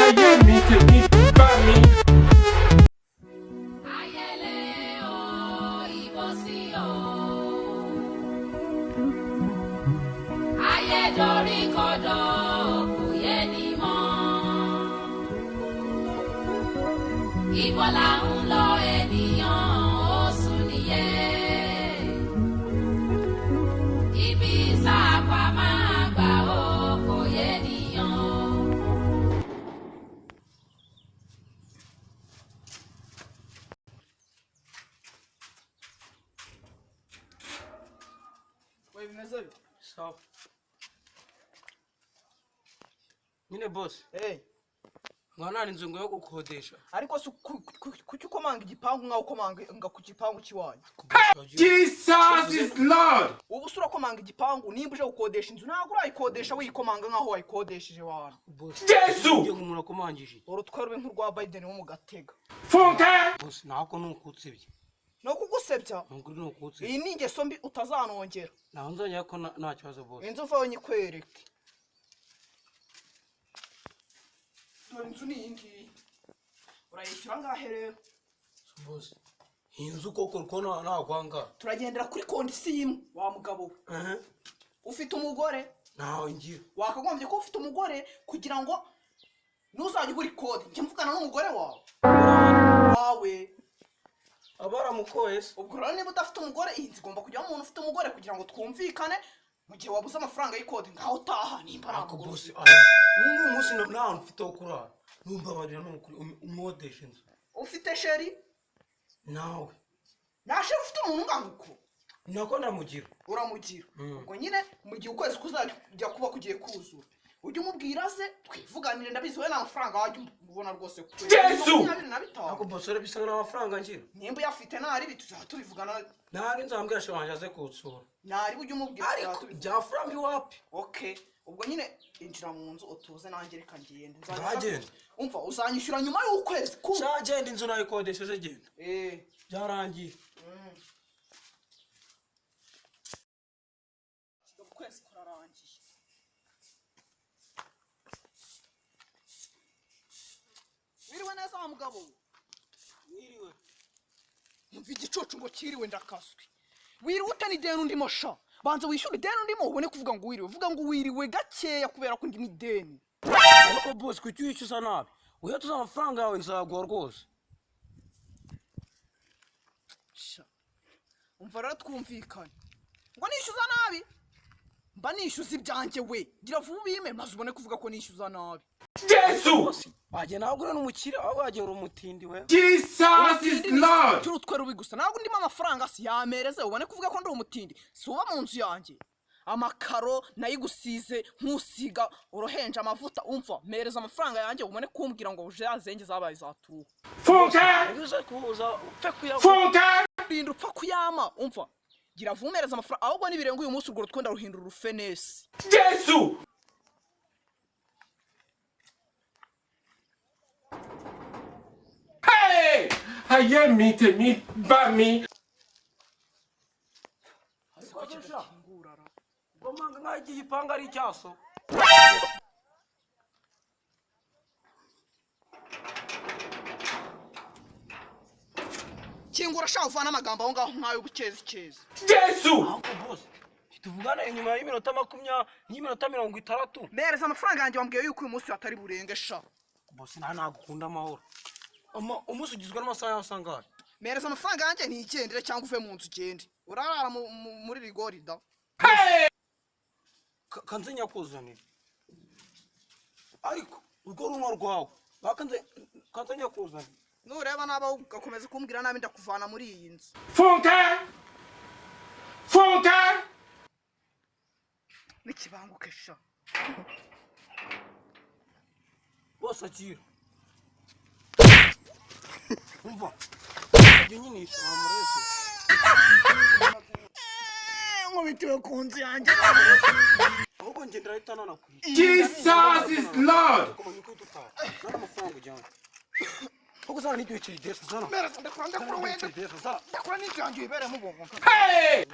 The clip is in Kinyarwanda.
Ayé mi tèmi bá mi. Ayẹlẹ o, ìbò sí o. Ayédorí kodò kò yé ni mọ́. Ibo là ń lọ ènìyàn ó sùn nìyẹn. Ibi sáàpà máa gbà ó kò yé nìyàn o. We bimeze bite? Sawa. Nyine boss, Hey, nkaba nta inzu ngo yo gukodesha. Ariko si kuki ukomanga igipangu nkaho ukomanga ku gipangu cy'iwanyu? Jesus is Lord. Ubu se urakomanga igipangu nimba uje gukodesha inzu, ntabwo urayikodesha wiyikomanga nkaho wayikodesheje wantu. Boss. Jesu! Ngiye ngo umuntu akomangije. Urutwe rube nk'urwa Biden wo mu gatega. Funke. Boss, nako ni ukutsibye. Ni ukugusebya. Nukuri ni ukutsibye. Iyi ni ingeso mbi utazanongera. Naho nzongera ko nta kibazo, boss. Inzu uvayo nyikwereke. Dore inzu ni iyi ngiyi. Urayishyura angahe rero? Boss, iyi nzu koko ko nta kwanga. Turagendera kuri condition imwe, wa mugabo we. Ufite umugore? Ntawe ngira. Wakagombye kuba ufite umugore kugira ngo ntuzajye ubura ikode, njye mvugana n'umugore wawe wawe. Abaramukoye se. Ubwo rero niba udafite umugore, iyi nzu igomba kujyamo umuntu ufite umugore kugira ngo twumvikane mu gihe wabuze amafaranga y'ikode. Ngaho utaha nimba ari Ako umugore boss, ufite. aya. Ubu munsi nta hantu mfite ho kurara. Numbabarira nukuri umwodesha inzu. Ufite chérie? Nawe. Nta chérie ufite? Umuntu ungana uko? Nako ndamugira. Uramugira? Mm. Ubwo nyine mu gihe ukwezi kuzajya kuba kugiye kuzura, ujye umubwira aze twivuganire. Ndabizi wowe nta mafaranga wajya ubona rwose ku kwezi. Yesu! 25. Ako boss, rero bisa nk'aho amafaranga ngira. Nimba uyafite ntari, tuzaba tubivugana. Ntari, nzambwira chérie wanjye aze kunsura. Ntari, ujye umubwira tuzaba Ariko tubivugana. bya furami wapi? Okay, ubwo nyine injira mu nzu utuze, nanjye reka ngende. Ngagenda. Umva, uzanyishyura nyuma y'ukwezi ku Cyagenda, inzu nayikodesheje, genda. Eh. Byarangiye. Ukwezi kurarangiye. Wiriwe neza, wa mugabo we? Mwiriwe. Umva igicucu ngo kiriwe, ndakaswe. Wiriwe ute n'ideni undimo sha? Banza wishyure ideni undimo ubone kuvuga ngo wiriwe. Vuga ngo wiriwe gakeya kubera ko ndimo ideni. Ariko boss, kuki wishyuza nabi? Uhita amafaranga yawe nzaguha rwose. Sha, umva rero twumvikane. Ngo nishyuza nabi? Mba nishyuza ibyanjye we. Gira vuba ubime maze ubone kuvuga ko nishyuza nabi. Jesu! Boss, wagenda ntabwo uri n'umukire, ahubwo wagira uri umutindi we. Jesus is Lord. Cy'urutwe rubi gusa. Ntabwo ndimo amafaranga si yamereze ubone kuvuga ko ndi umutindi. Si uba mu nzu yanjye, amakaro nayigusize nkusiga uruhenje amavuta. Umva, mpereza amafaranga yanjye ubone kumbwira ngo zenge zabaye zatuwe. Funke. Uze kuza upfe kuyaguha. Funke. Rinda upfa kuyama. Umva, gira vuba umereze amafaranga, ahubwo nibirenga uyu munsi urwo rutwe ndaruhindura urufenesi. Jesu! Hey! Ayé mi tèmi bá mi. Ubwo mpanga nk'aho iki gipangu ari icyaso. Kingura sha, uvana amagambo aho ngaho nk'ay'ubukezikezi. Jesu! Ahubwo boss, tuvugane inyuma y'iminota 20, y'iminota 60. Mpereza amafaranga yanjye, wambwiye yuko uyu munsi atari burenge sha. Boss, ntabwo ukunda amahoro. Umunsi ugizwe n'amasaha yose angahe? Mpereza amafaranga yanjye nigendere cyangwa uve mu nzu ugende. Urarara muri rigori da. Kanze nyakuzanire. Ariko urwo runwa rwawe bakanze, kanze nyakuzanire. Nureba naba ugakomeza kumbwira nabi, ndakuvana muri iyi nzu. Funke! Funke! N'ikibanguke sha. Bose akira. Umva, ibyo nyinisha wamurese. Nkubitiwe ku nzu yanjye. Ahubwo njye ndahita nanakwica. Jesus is Lord. Kumenya uko dutaha zana amafaranga ujyana, ahubwo zana n'ibyo biceri desi, zana. Mpereza, ndakura, ndakura wenda. N'ibiceri desi, zana. Ndakura n'inzu yanjye wiberemo ubuntu. Hey!